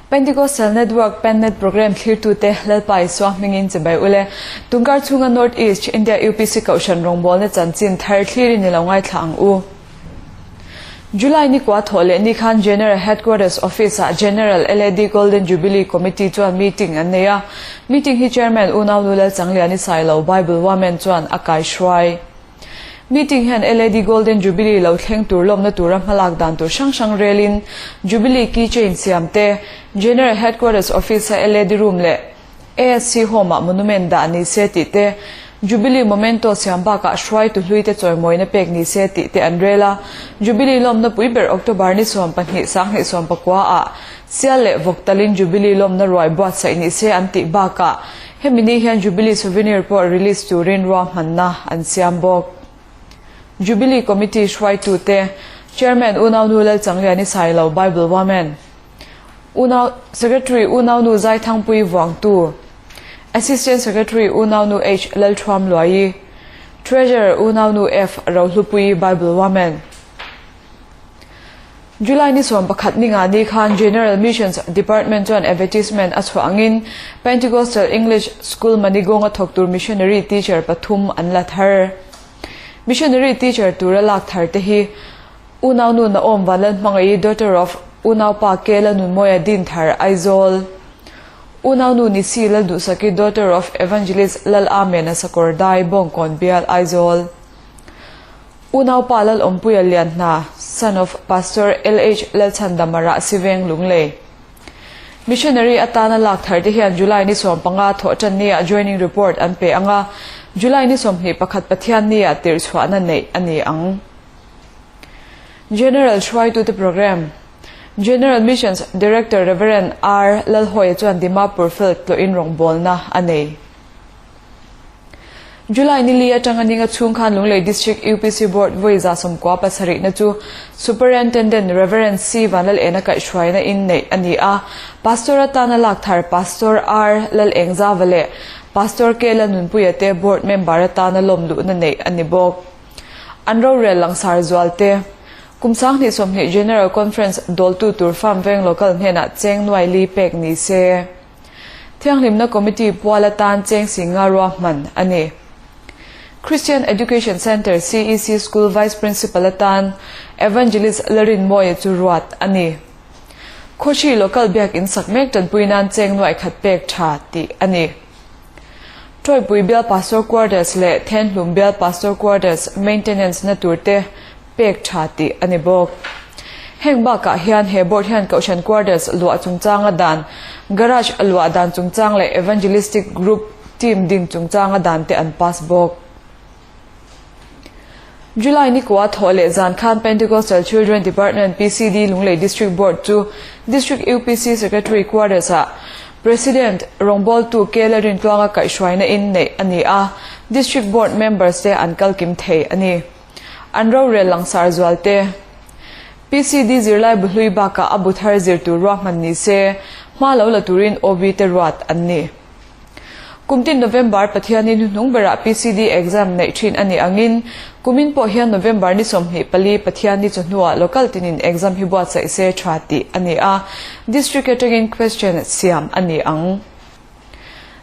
Pentecostal Network Pennet Programme thlirtute Lalpa Isua hmingin chibai ule. Tunkar chhunga North East India UPC Kohhran rawngbawlna chanchin thar thlirin i lo ngaithla ang u. July ni kua thawh leh ni khan General Headquarters Office-ah General LAD Golden Jubilee Committee chuan meeting an nei a. Meeting hi Chairman Unaunu Lalchangliani Sailo Bible Woman chuan a kaihruai. Meeting hian LAD Golden Jubilee lo thleng tur lawmna tura hmalak dan tur hrang hrang relin Jubilee Key Chain siam te, General Headquarters Office-a LAD Room leh ASC Home-ah monument dah ni se tih te, Jubilee Momento siam bakah hruaitu hluite chawimawina pek ni se tih te an rel a. Jubilee lawmna pui ber October ni 12 2019 ah Sial leh vawk talin Jubilee lawmna ruai buatsaih ni se an tih bakah hemi ni hian Jubilee Souvenir pawh release turin ruahmanna an siam bawk. Jubilee Committee hruaitute Chairman Unaunu Lalchangliani Sailo Bible Woman, Unau Secretary Unaunu Zaithangpui Vuangtu, Assistant Secretary Unaunu H Lalthuamluaii, Treasurer Unaunu F Rohlupui Bible Woman. July ni 11 ninga ni khan General Missions Department chuan advertisement a chhuah angin Pentecostal English School Manigong a thawk tur missionary teacher pathum an la thar. Missionary teacher tura lak thar te hi Unaunu Naom Vanlalhmangaih daughter of Unaupa Kela Nunmawia Dinthar Aizawl, Unaunu Nisi Lalduhsaki daughter of Evangelist Lal Amena Sakawrdai Bawngkawn Bial Aizawl. Unaupa Lalawmpuia Lianhna, son of Pastor LH Lalchhandama Rahsiveng Lunglei. Missionary atana lak thar te hian July ni 15 thawh tan nia joining report an pe anga, July ni 21 Pathian nia tirh chhuahna neih a ni ang. General hruaitute Programme General Missions Director Rev. R Lalhawia chuan Dimapur Field tlawhin rawngbawlna a nei. July ni li atanga ninga chhung khan Lunglei District UPC Board vawi 97 na chu Superintendent Rev. C Vanlalena kaihhruaina in neih a ni a. Pastor atana lak thar Pastor R Lalengzava leh Pastor K Lalnunpuia te Board member atana lawm luhna neih a ni bawk. An rorel langsar zual te. Kum 2020 General Conference dawltu tur Farm Veng Local hnenah cheng nuai li pek ni se. Thianghlimna Committee pual atan cheng singa ruahman a ni. Christian Education Centre, CEC, School Vice Principal atan Evangelist Larinmawia chu ruat a ni. Khawhri Local Biakinn sak mek tanpui nan cheng nuai khat pek tha tih a ni. Tawipui Bial Pastor Quarters leh Thenhlum Bial Pastor Quarters maintenance na tur te pek tha tih a ni bawk. Heng bakah hian he board hian Kohhran Quarters luah chungchanga dan, Garage luah dan chungchang leh Evangelistic Group team din chungchanga dan te an pass bawk. July ni kua thawh leh zan khan Pentecostal Children Department, PCD, Lunglei District Board chu District UPC Secretary Quarters ah President rawngbawltu K Lalrintluanga kaihhruaina in neih a ni a, District Board members te an kal kim thei a ni. An rorel langsar zual te. PCD zirlai bu hlui bakah a bu thar zir tur ruahman ni se, hma lo la turin OB te ruat an ni. Kumtin November Pathianin hnuhnung berah PCD exam neih thin a nih angin, kumin pawh hian November ni 24 Pathianni chawhnuah local tinin exam hi buatsaih se tha tih a ni a, District atangin question siam a ni ang.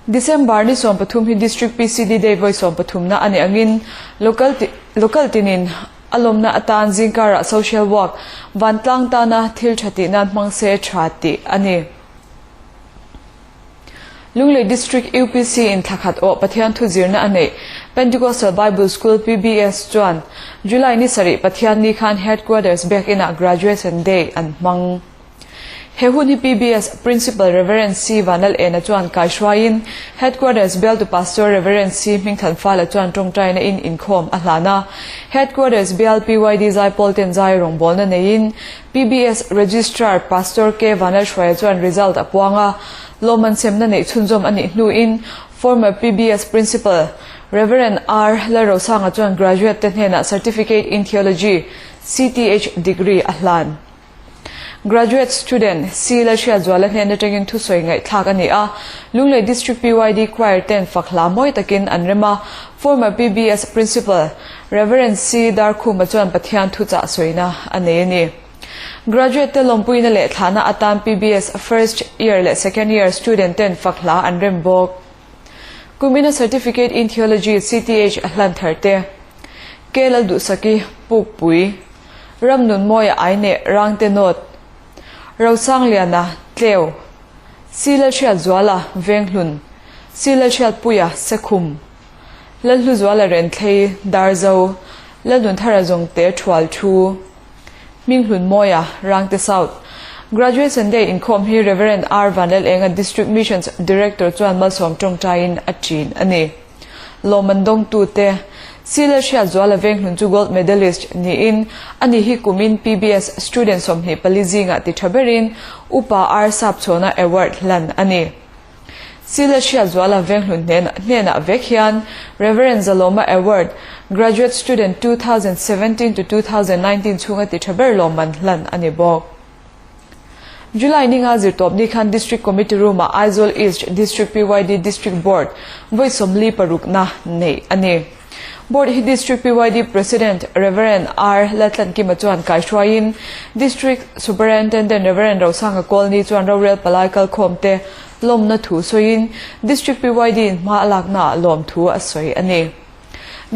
December ni 13 hi District PCD Day vawi 13 na a nih angin local local tinin a lawmna atan zingkarah social work vantlang tana thil tha tih nan hmang se tha tih a ni. Lunglei District UPC in thla khat awh Pathian thu zirna a neih Pentecostal Bible School, PBS, chuan July ni sarih Pathian ni khan Headquarters Biakinah Graduation Day an hmang. He hun hi PBS Principal Rev. C. Vanlalena chuan kaihruaiin Headquarters Bialtu Pastor Rev. C. Hmingthanfala chuan tawngtaina in inkhawm a hlan a. Headquarters Bial PYD Zaipawl ten zai rawngbawlna neiin PBS Registrar Pastor K. Vanlalhruaia chuan result a puang a, lawmman semna neih chhunzawm a nih hnuin former PBS Principal Rev. R. Lalrosanga chuan graduate te hnenah Certificate in Theology, CTH, degree a hlan. Graduate student C Lalhriatzuala hnen atangin thusawi ngaihthlak a ni a, Lunglei District PYD Choir ten fak hla mawi takin an rem a, former PBS Principal Rev. C Darkhuma chuan Pathian thuchah sawina a nei a ni. Graduate te lawmpuina leh thlahna atan PBS First Year leh Second Year student ten fak hla an rem bawk. Kumina Certificate in Theology, CTH, a hlan thar te. K Lalduhsaki, Pukpui, Ramnunmawia Aine, Rangte North, Rosangliana, Tleu, C Lalhriatzuala, Venghlun, C Lalhriatpuia, Sekhum, Lalhluzuala Renthlei, Darzo, Lalnunthara Zawngte, Thual Thu, Hminghlunmawia, Rangte South. Graduation Day inkhawm hi Rev. R Vanlalenga District Missions Director chuan malsawm tawngtaiin a ṭin a ni. Lawmman dawngtute, Sila Hriatzuala Venghlun chu Gold Medalist niin ani hi kumin PBS Student 24 zingah ti tha berin Upa R Sapchhawna Award hlan a ni. Sila Hriatzuala Venghlun hnenah vek hian Rev. Zalawma Award, Graduate Student 2017 to 2019 chhunga ti tha ber lawmman hlan a ni bawk. July ninga zirtawpni khan District Committee Room-ah Aizawl East District PYD District Board vawi 46na neih a ni. Board hi District PYD President Rev. R Laltlankima chuan kaihruaiin District Superintendent Rev. Rosanga Kawlni chuan rorel palai kalkhawmte lawmna thu sawiin District PYD-in hma a laknaah lawmthu a sawi a ni.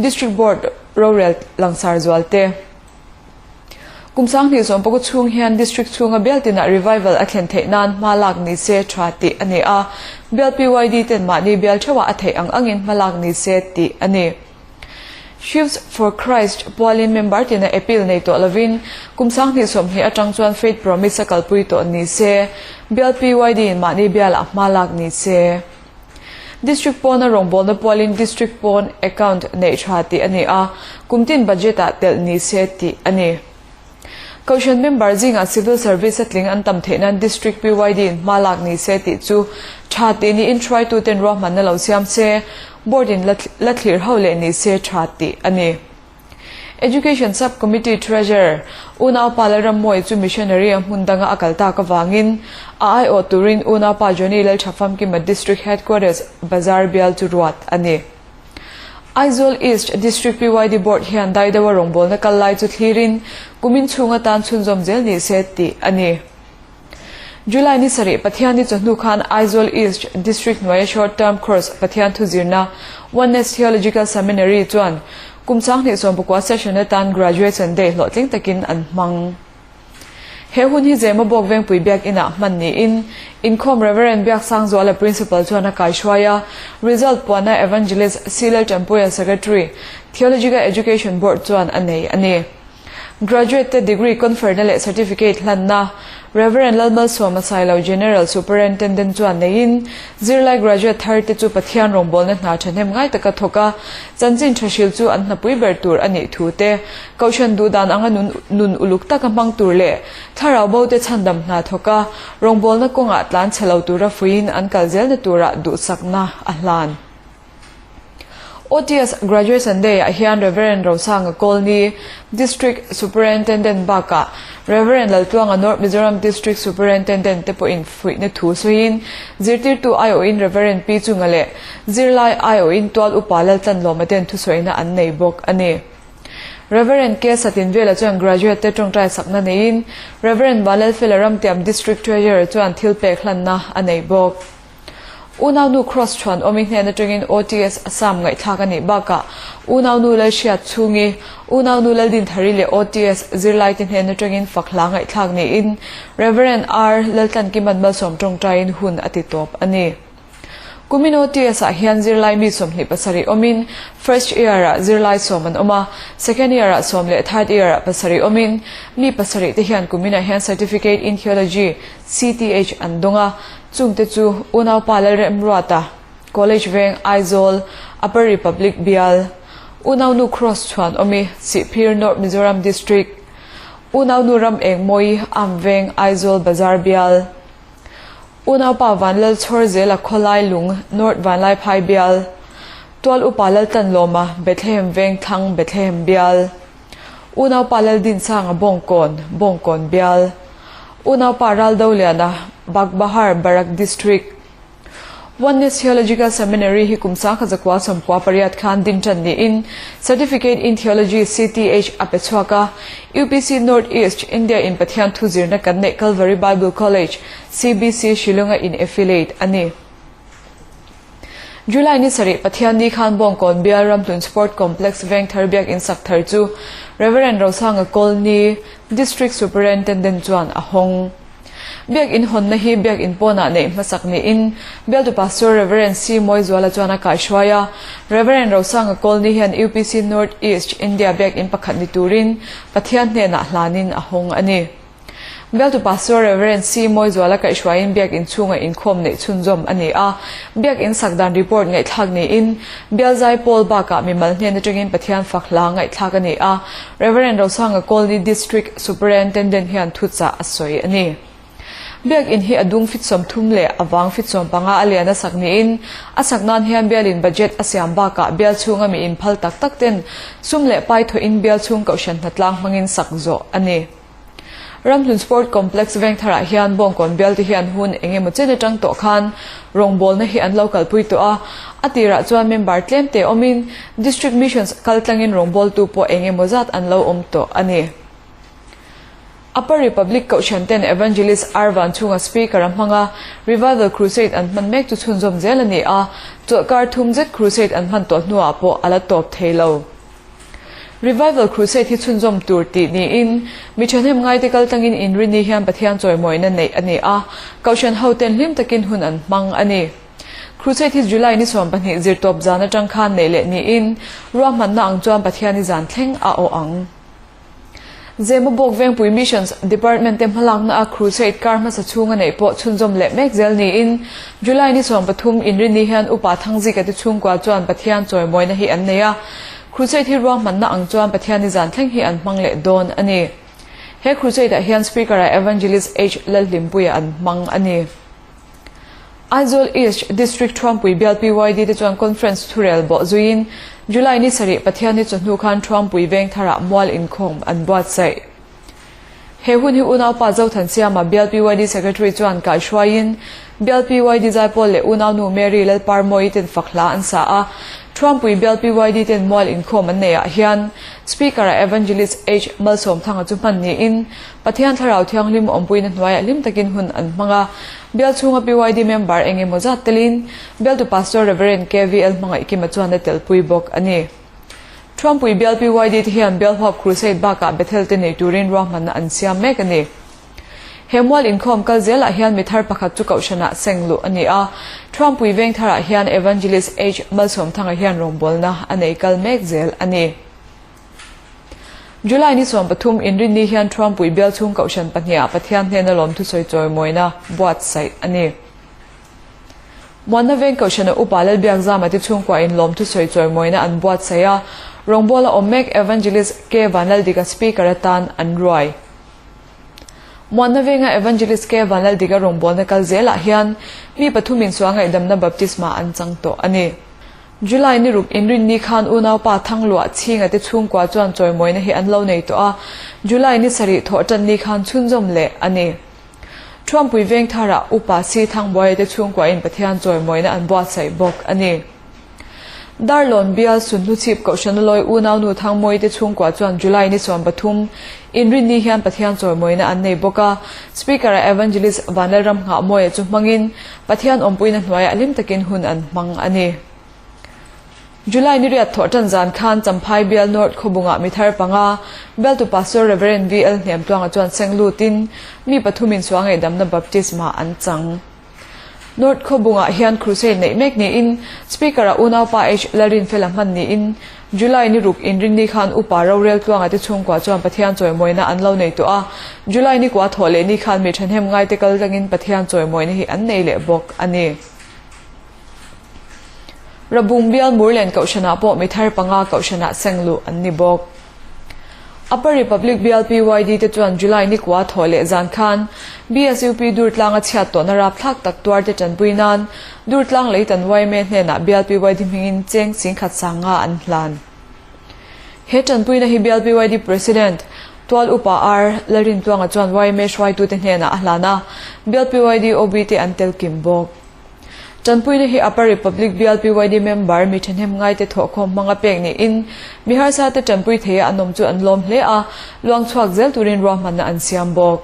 District Board rorel langsar zualte. Kum 2019 chhung hian District chhunga bial tinah revival a thlen theih nan hma lak ni se tha tih a ni a, bial PYD ten mahni bial theuhah a theih ang angin hma lak ni se tih a ni. Shifts for Christ pualin member tina appeal nei tawh lovin kum 2020 atang chuan Faith Promise a kalpui tawh ni se, bial PYD in mahni bialah hma lak ni se. District pawna rawngbawlna pualin District pawn account neih tha tih a ni a, kum tin budget ah telh ni se tih a ni. Kohhran member zingah Civil Service a tling an tam theih nan District PYD in hma lak ni se tih chu tha tih niin hruaituten ruahmanna lo siam se, Board in la thlir ho leh ni se tha tih a ni. Education Sub Committee Treasurer, Unaupa Lalrammawi chu Missionary a hmun danga a kal tak avangin a aiawh turin Unaupa Johnny Lalthafamkima District Headquarters Bazar bial chu ruat a ni. Aizawl East District PYD Board hian daidawa rawngbawlna kal lai chu thlirin kumin chhung atan chhunzawm zel ni se tih a ni. July ni sarih Pathianni chawhnu khan Aizawl East District hnuaia Short Term Course Pathian thuzirna Oneness Theological Seminary chuan kum 2019 session atan Graduation Day hlawhtling takin an hmang. He hun hi Zema Bawk Vengpui Biakinah hman niin inkhawm Rev. Biaksangzuala Principal chuan a kaihruai a, result puanna Evangelist Silal Tanpuia Secretary, Theological Education Board chuan a nei a ni. Graduate te degree conferna leh certificate hlanna Rev. Lalmalsawma Sailo General Superintendent chuan neiin zirlai graduate thar te chu Pathian rawngbawlna hna thahnem ngai taka thawk a, chanchin tha hril chu an hnapui ber tur a nih thu te, Kohhran duhdan anga nun nun uluk taka hmang tur leh thlarau bo te chhandam hna thawk a, rawngbawlna kawngah tlan chhe lo tura fuiin an kal zelna turah duhsakna a hlan. OTS Graduation Day ah hian Rev. Rosanga Kawlni, District Superintendent bakah Rev. Laltluanga North Mizoram District Superintendent te pawhin fuihna thu sawiin zirtirtu aiawhin Rev. Pi Chunga leh zirlai aiawhin Tual Upa Laltlanlawma ten thusawina an nei bawk a ni. Rev. K Satinvela chuan graduate te tawngtai sakna neiin Rev. Vanlalfela Ramtiam District Treasurer chuan thilpek hlanna a nei bawk. Unaunu Cross chuan awmi hnen atangin OTS Assam ngaihthlak a nih bakah Unaunu Lalhriat chhungi, Unaunu Laldinthari leh OTS zirlaite hnen atangin fak hla ngaihthlak niin Rev. R Laltlankiman malsawm tawngtaiin hun a ti tawp a ni. Kumin OTS ah hian zirlai mi 27 awmin First year ah zirlai sawm an awm a, Second year ah sawm leh Third year ah pasarih awmin mi pasarih te hian kuminah hian Certificate in Theology, CTH, an dawng a, Chungte chu Unaupa Lalremruata, College Veng, Aizawl, Upper Republic Bial, Unaunu Cross chhuan awmi, Sihphir, North Mizoram District, Unaunu Ram Engmawi, Am Veng, Aizawl Bazar Bial, Unaupa Vanlalchhawr Zela Khawlai Lung, North Vanlaiphai Bial, Tual Upa Laltanlawma, Bethlehem Veng Thlang, Bethlehem Bial. Unaupa Laldinsanga Bawngkawn, Bawngkawn Bial, Unaupa Raldoliana, Bagbahar, Barak District, Oneness Theological Seminary hi kum 1998 khan din tan niin Certificate in Theology, CTH, a pe chhuak a. UPC North East, India in Pathian thu zirna kan neih Calvary Bible College, CBC, Shillong-a in affiliate a ni. July ni sarih Pathian ni khan Bawngkawn Bial Ramhlun Sport Complex Vengthar Biakinn sak thar chu Rev. Rosanga Kawlni, District Superintendent chuan a hawng. Biakinn hawnna hi Biakinn pawnah neih hmasak niin Bialtu Pastor Rev. C. Mawizuala chuan a kaihruai a. Rev. Rosanga Kawlni hian UPC North East India Biakinn pakhat ni turin Pathian hnenah hlanin a hawng a ni. Bialtu Pastor Rev. C. Mawizuala kaihhruaiin Biakinn chhunga inkhawm neih chhunzawm a ni a. Biakinn sak dan report ngaihthlak niin Bialzai Pawl bakah mimal hnen atangin Pathian fak hla ngaihthlak a ni a. Rev. Rosanga Kawlni District Superintendent hian thuchah a sawi a ni. Biakinn hi a dung fit 30 leh a vang fit 15 a lian a sak niin a sak nan hian bialin budget a siam bakah bial chhunga mi inphal tak tak ten sum leh pai thawhin bial chhung kohhran hnatlang hmangin sak zawh a ni. Ramhlun Sport Complex Vengtharah hian Bawngkawn bialte hian hun eng emaw chen atang tawh khan rawngbawlna hi an lo kalpui tawh a, a tirah chuan member tlemte awmin District Missions kaltlangin rawngbawltu pawh eng emaw zat an lo awm tawh a ni. Upper Republic Kohhran ten Evangelist R Vanchhunga Speaker a hmang a, Revival Crusade an hman mek chu chhunzawm zel a ni a, chawlhkar thum zet Crusade an hman tawh hnuah pawh a la tawp thei lo. Revival Crusade hi chhunzawm tur tih niin, mi thahnem ngaite kal tlangin inrini hian Pathian chawimawina neih a ni a, Kohhran hoten hlim takin hun an hmang a ni. Crusade hi July ni 12 zirtawp zan atang khan neih leh niin, ruahmanna ang chuan Pathiani zan thleng a awh ang. Zemabawk Vengpui Missions Department te hmalakna a Crusade kar hmasa chhunga neih pawh chhunzawm leh mek zel niin, July ni 13 inrini hian Upa Thangzika te chhungkua chuan Pathian chawimawina hi an nei a, Crusade hi ruahmanna ang chuan Pathian ni zan thleng hi an hmang leh dawn a ni. He Crusade ah hian Speaker ah Evangelist H Lalhlimpuia an hmang a ni. Aizawl East District Thuampui Bial PYD te chuan Conference thurel bawh zuiin July ni sarih Pathianni chawhnu khan Thuampui Vengtharah mual inkhawm an buatsaih. He hun hi unaupa Zothansiama Bial PYD Secretary chuan kaihruaiin Bial PYD Zaipawl leh unaunu Mary Lalparmawii ten fak hla an sa a. Thuampui Bial PYD ten mual inkhawm an neihah hian Speaker-ah Evangelist H Malsawmthanga chu hman niin Pathian Thlarau Thianghlim awmpuina hnuaiah hlim takin hun an hmang a, bial chhunga PYD member eng emaw zat telin bialtu Pastor Rev. KVL Hmangaihkima chuan a telpui bawk a ni. Thuampui bial PYD te hian bial huap crusade bakah Bethel te nei turin ruahmanna an siam mek a ni. He mual inkhawm kal zelah hian mi thar pakhat chu kohhranah seng luh a ni a, Thuampui veng tharah hian Evangelist H Malsawmthanga hian rawngbawlna a nei kal mek zel a ni. July ni 13 inrinni hian Thuampui bial chhung kohhran pahniha Pathian hnena lawmthusawi chawimawina buatsaih a ni. Muanna veng kohhrana upa Lalbiakzama te chhungkuain lawmthusawi chawimawina an buatsaih a, rawngbawla awm mek Evangelist K Vanlaldika Speaker atan an ruai. Muanna venga Evangelist K Vanlaldika rawngbawlna kal zelah hian mi pathumin sual ngaihdamna baptisma an chang tawh a ni. July ni ruk inrinni khan unaupa Thangluah Chhinga te chhungkua chuan chawimawina hi an lo nei tawh a, July ni sarih thawh tan ni khan chhunzawm leh a ni. Thuampui Vengtharah Upa Si Thangbuaia te chhungkuain Pathian chawimawina an buatsaih bawk a ni. Darlawn Bial Sunhluchhip Kohhrana lawi unaunu Thangmawii te chhungkua chuan July ni 13 inrinni hian Pathian chawimawina an nei bawk a, Speaker-ah Evangelist Vanlalram Nghahmawia chu hmangin Pathian awmpuina hnuaiah hlim takin hun an hmang a ni. July ni riat thawh tan zan khan Champhai Bial North khawbungah mi thar panga Bialtu Pastor Rev. VL Hnemtluanga chuan seng lutin mi pathumin suangeihdamna baptisma an chang. North khawbungah hian crusade neih mek niin Speaker-ah unaupa H Lalrinfela hman niin July ni ruk inrinni khan Upa Rorel Tluanga te chhungkua chuan Pathian chawimawina an lo nei tawh a, July ni kua thawh leh ni khan mi thahnem ngaite kal tlangin Pathian chawimawina hi an nei leh bawk a ni. Rabung bial Murlen Kohhranah pawh mi thar panga Kohhranah seng luh an ni bawk. Upper Republic bial PYD te chuan July ni kua thawh leh zan khan BSUP Durtlang a chhiat tawhna rapthlak tak tuar te tanpui nan Durtlang lei tan yma hnenah bial PYD hmingin cheng singkhat sanga an hlan. He tanpuina hi bial PYD President Tual Upa R Lalrintluanga chuan yma hruaitute hnenah a hlan a, bial PYD OB te an tel kim bawk. Tanpuina hi Upper Republic bial PYD member mi thahnem ngaite thawhkhawm hmanga pek niin mi harsa te tanpui theia an awm chu an lawm hle a, luang chhuak zel turin ruahmanna an siam bawk.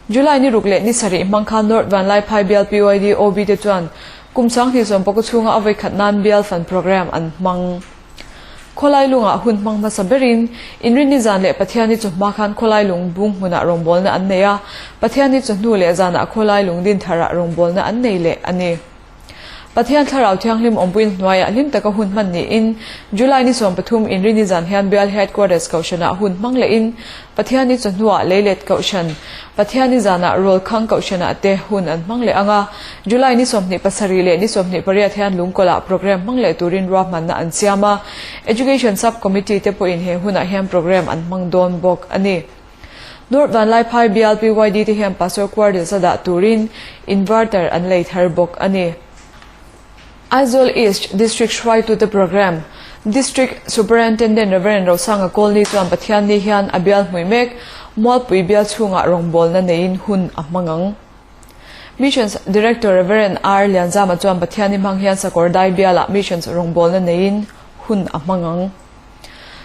July ni ruk leh ni sarih hmang khan North Vanlaiphai bial PYD OB te chuan kum 20 sawmpakua chhunga a vawikhat nan bial fan programme an hmang. Khawlai lungah hun hmang hmasa berin Inrinni zan leh Pathianni chawhma khan khawlai lung bung hmunah rawngbawlna an nei a, Pathianni chawhnu leh zanah khawlai lung din tharah rawngbawlna an nei leh a ni. Pathian Thlarau Thianghlim awmpuiin hnuaiah hlim taka hun hman niin July ni 13 Inrinni zan hian Bial Headquarters Kohhranah hun hmang lehin Pathianni chawhnuah Leilet Kohhran, Pathianni zanah Rawlkhang Kohhranah te hun an hmang leh ang a, July ni 27 leh ni 28 hian Lungkawlah programme hmang leh turin ruahmanna an siam a, Education Sub Committee te pawhin he hunah hian programme an hmang dawn bawk a ni. North Vanlaiphai bial PYD te hian Pastor Quarters a dah turin inverter an lei thar bawk a ni. Aizawl East District hruaitute programme, District Superintendent Rev. Rosanga Kawlni chuan Pathianni hian a bial hmui mek, Mualpui bial chhungah rawngbawlna neiin hun a hmang ang. Missions Director Rev. R. Lianzama chuan Pathianni hmang hian Sakawr Dai bialah Missions rawngbawlna neiin hun a hmang ang.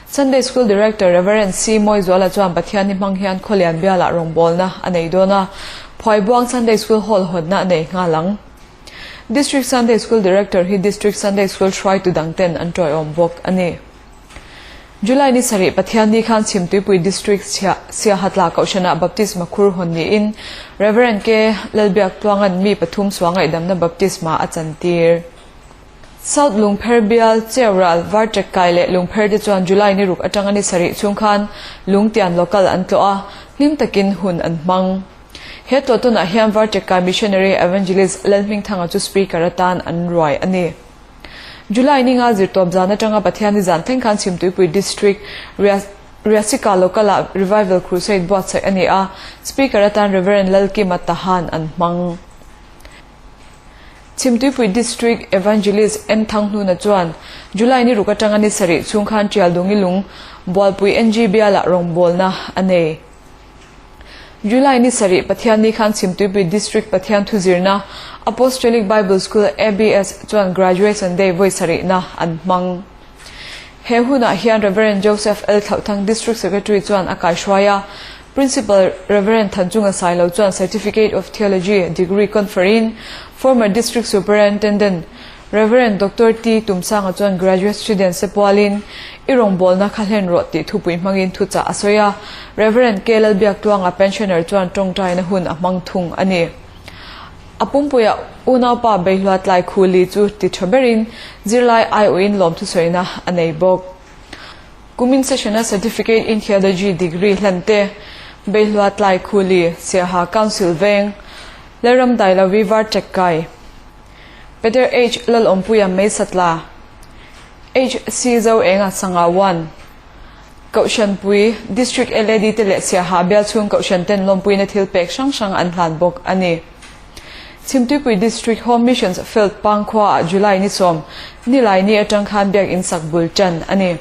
Sunday School Director Rev. C. Mawizuala chuan Pathianni hmang hian Khawlian bialah rawngbawlna a nei dawn a, Phuaibuang Sunday School Hall hawnna a nei nghal ang. District Sunday School Director hi District Sunday School hruaitu dangten an tawiawm bawk a ni. July ni sarih Pathianni khan Chhimtuipui District Siahatla Kohhranah Baptisma khur hawn niin Rev. K. Lalbiaktluanga'n mi pathum sual ngaihdamna baptisma a chantir. South Lungpher bial, Cheural, Varṭekkai leh Lungpher te chuan July ni ruk atanga ni sarih chhung khan Lungtian Local an tlawh a, hlim takin hun an hmang. He tlawhtawnah hian Varṭekkai Missionary Evangelist Lalhmingthanga chu Speaker atan an ruai a ni. July ni nga zirtawp zan atanga Pathianni zan thleng khan Chhimtuipui District Riasika Local-ah Revival Crusade buatsaih a ni a, Speaker atan Rev. Lalkima Tahan an hmang. Chhimtuipui District Evangelist N Thanghnuna chuan July ni ruk atanga ni sarih chhung khan Tialdungi lung Bualpui NG bialah rawngbawlna a nei. July ni sarih Pathianni khan Chhimtuipui District Pathian thuzirna Apostolic Bible School, ABS, chuan Graduation Day vawi sarihna an hmang. He hunah hian Rev. Joseph L. Thlauhthang District Secretary chuan a kaihruai a, Principal Rev. Thanchunga Sailo chuan Certificate of Theology degree confer-in former District Superintendent Rev. Doctor T. Tumsanga chuan graduate students te pualin i rawngbawlna kha hlen rawh tih thupui hmangin thuchah a sawi a, Rev. K. Lalbiaktuanga pensioner chuan tawngtaina hun a hmang thung a ni. A pumpuia unaupa Beihluat Lai Khuli chu ti tha berin zirlai aiawhin lawmthusawina a nei bawk. Kumin session-a Certificate in Theology degree hlan te, Beihluat Lai Khuli, Siaha Council Veng, Lalram Dailovi Varṭekkai, Peter H. Lalawmpuia Meisatla, HC Zoenga Sangawan, Kohhranpui, District LAD te leh Siaha bial chhung Kohhran ten lawmpuina thil pek hrang hrang an hlan bawk a ni. Chhimtuipui District Home Missions Field Pangkhua ah July ni sawm, Nilai ni atang khan biakinn sak bul tan a ni.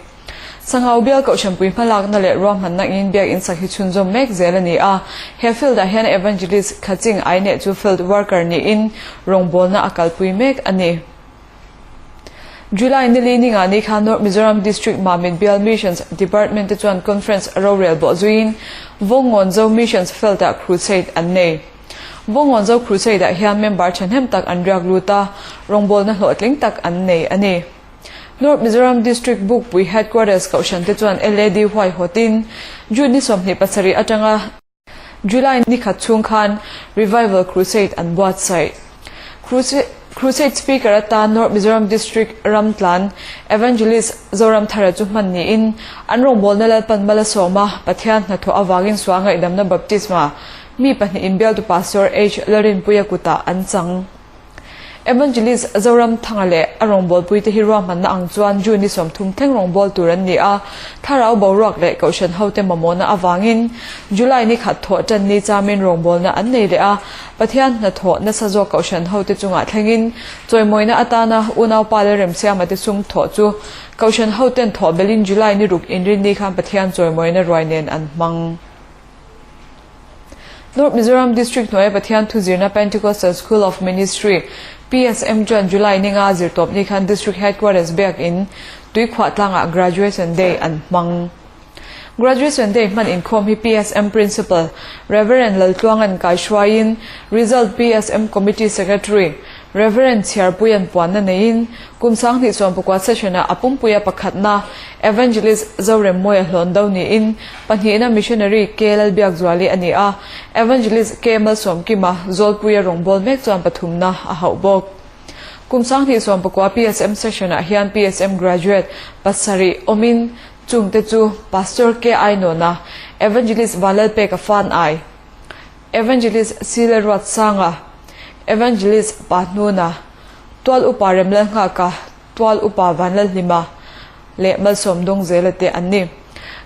Sangau bial Kohhranpui hmalakna leh ruahmanna in biakinn sak hi chhunzawm mek zel a ni a. He field ah hian Evangelist Khaching Aine chu field worker niin rawngbawlna a kalpui mek a ni. July nili ninga ni khan North Mizoram District Mamit Bial Missions Department te chuan conference rorel bawh zuiin Vawngawn Zo Missions Field ah Crusade an nei. Vawngawn Zo Crusade ah hian member thahnem tak an riak lut a, rawngbawlna hlawhtling tak an nei a ni. North Mizoram District Bukpui Headquarters Kohhran te chuan LAD huaihawtin June ni 27 atanga July ni khat chhung khan Revival Crusade an buatsaih. Crusade Speaker atan North Mizoram District Ramtlan Evangelist Zoramthara chu hman niin an rawngbawlna Lalpan Malasawma Pathian hnathawh avangin sual ngaihdamna baptisma mi pahnih inbialtu Pastor H Lalrinpuia kutah an chang. Evangelist Zoramthanga leh a rawngbawlpui te hi ruahmanna ang chuan June ni 30 thleng rawngbâwl tur an ni a, thlarau boruak leh kohhran hote mamawhna avangin July ni khat thawh ṭan ni chamin rawngbawlna an nei leh a, Pathian hnathawh nasa zawk kohhran hote chungah thlengin chawimawina atana unaupa leh remsiama te sum thawh chu kohhran hoten thawh belhin July ni ruk inrinni khan Pathian chawimawina ruai nen an hmang. North Mizoram District hnuaia Pathian thuzirna Pentecostal School of Ministry, PSM, chuan July ninga zirtawp ni khan District Headquarters biakin Tuikhuah tlangah Graduation Day an hmang. Graduation Day hman inkhawm hi PSM Principal, Rev. Laltluanga'n kaihruaiin Result PSM Committee Secretary, Rev. Chhiarpuia'n puanna neiin kum 2019 session-ah a pumpuia pakhatna Evangelist Zoremmawia hlawn do niin pahnihna Missionary K Lalbiakzuali a ni a, Evangelist K Malsawmkima Zawlpuia rawngbâwl mek chuan pathumna a hauh bawk. Kum 2019 PSM session-ah hian PSM graduate pasarih awmin Chungte chu Pastor K. Ainawna, Evangelist Vanlalpeka Fanai, Evangelist Sile Ruatsanga, Evangelist Pahnuna, Tual Upa Remlalnghaka, Tual Upa Vanlalhlima leh Malsawm Dawngzela te an ni.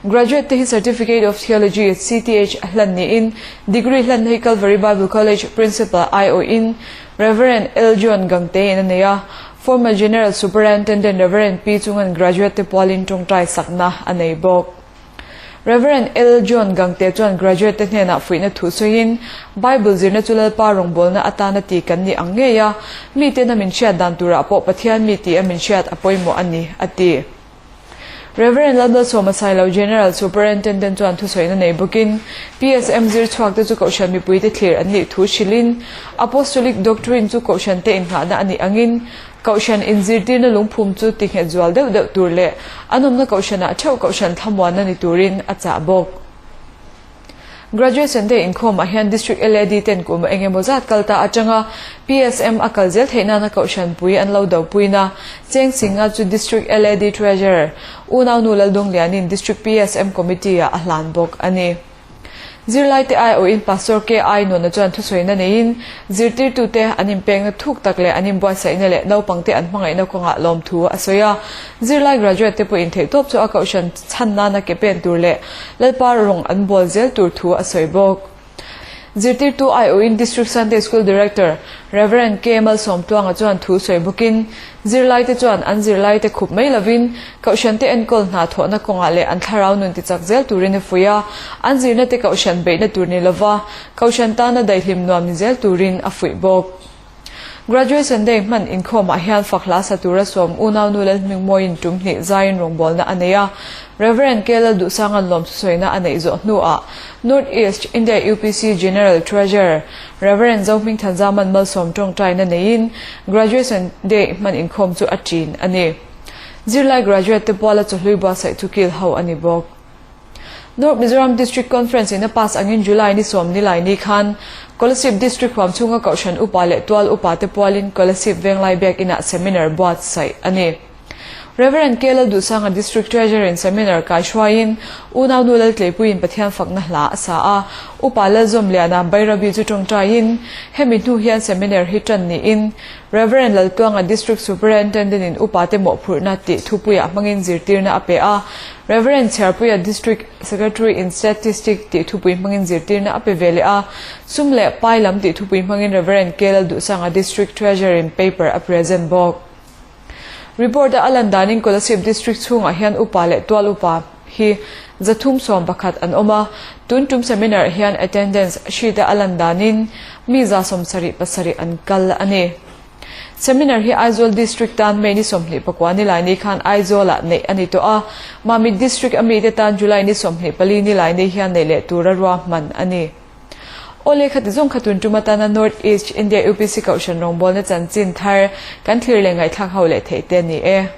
Graduate te hi Certificate of Theology, CTH, hlan niin Degree hlanna hi Calvary Bible College Principal aiawhin Rev. L. John Gangte-in a nei a, Former General Superintendent Rev. Pi chungan graduate te pualin tawngtai sakna a nei bawk. Rev. L. John Gangte chuan graduate te hnenah fuihna thu sawiin, Bible zirna chu Lalpa rawngbawlna atana ti kan ni ang ngei a, miten a min hriat dan turah pawh Pathian mi tih a min hriat a pawimawh a ni, a ti. Rev. Lalmalsawma Sailo General Superintendent chuan thusawiina nei bawkin PSM zir chhuak te chu Kohhran mipuite thlir an nih thu hrilhin Apostolic Doctrine chu Kohhran te inngahna a nih angin Kohhran inzirtirna lungphum chu tinghet zual deuh deuh tur leh an awmna Kohhranah theuh Kohhran thlamuanna ni turin a chah bawk. Graduation Day inkhawmah hian District LAD ten kum eng emaw zat kal ta atanga PSM a kal zel theih nana Kohhran pui an lo dopuina Cheng Singa chu District LAD Treasurer Unaunu Laldunglianin District PSM Committee-ah a hlan bawk a ni. Zirlaite aiawhin Pastor KI Nuna chuan thusawiina neiin zirtirtute an inpekna thuk tak leh an inbuatsaihna leh naupangte an hmangaihna kawngah lawmthu a sawi a. Zirlai graduate te pawhin theihtawp chu a Kohhran chhan nana ke pen tur leh Lalpa rawng an bawl zel tur thu a sawi bawk. Zirtirtu aiawhin District Sunday School Director Rev. K. Malsawmtluanga chuan thu sawi bawkin, zirlaite chuan an zirlaite khup mai lovin Kohhrante enkawl hna thawhna kawngah leh an thlarau nun tichak zel turin a fuih a, an zirna te Kohhran beihna tur ni lova Kohhran tana daihlim nuam ni zel turin a fuih bawk. Graduation Day hman inkhawmah hian fak hla sa tura sawm unaunu Lalhmingmawiin tum hnih zaiin rawngbawlna a nei a. Rev. K. Lalduhsanga'n lawmthusawiina a neih zawh hnuah North East India UPC General Treasurer Rev. Zohmingthanzaman malsawm tawngtaina neiin Graduation Day hman inkhawm chu a ṭin a ni. Zirlai graduate te puala chawhlui buatsaih chu kil ho a ni bawk. North Mizoram District Conference in a pass angin July ni 10 ni ni khan Kolasib District huam chhunga Kohhran Upa leh Tual Upa te pualin Kolasib Venglai Biakinah seminar buatsaih a ni. Rev. K. Lalduhsanga District Treasurer in seminar kaihruaiin Unaunu Laltleipuiin Pathian fakna hla a sa a, Upa Lalzawmliana Bairabi chu tawngtaiin hemi hnu hian seminar hi tan niin Rev. Laltuanga District Superintendent in Upa te mawhphurhna tih thupuiah hmangin zirtirna a pe a, Rev. Chhiarpuia District Secretary in Statistic tih thupui hmangin zirtirna a pe ve leh a, sum leh pai lam tih thupui hmangin Rev. K. Lalduhsanga District Treasurer in paper a present bawk. Report a a lan danin Kolasib District chhungah hian upa leh tual upa hi 311 an awm a, tun tum seminar hian attendance sheet a a lan danin mi 77 an kal a ni. Seminar hi Aizawl District tan May ni 29 ni lai ni khan Aizawl-ah neih a ni tawh a, Mamit District a mite tan July ni 24 ni lai ni hian neih leh tura ruahman a ni. Aw lehkha ti zawng kha tun tum atana North East India UPC Kohhran rawngbawlna chanchin thar kan thlir leh ngaihthlak ho leh theih te a ni e.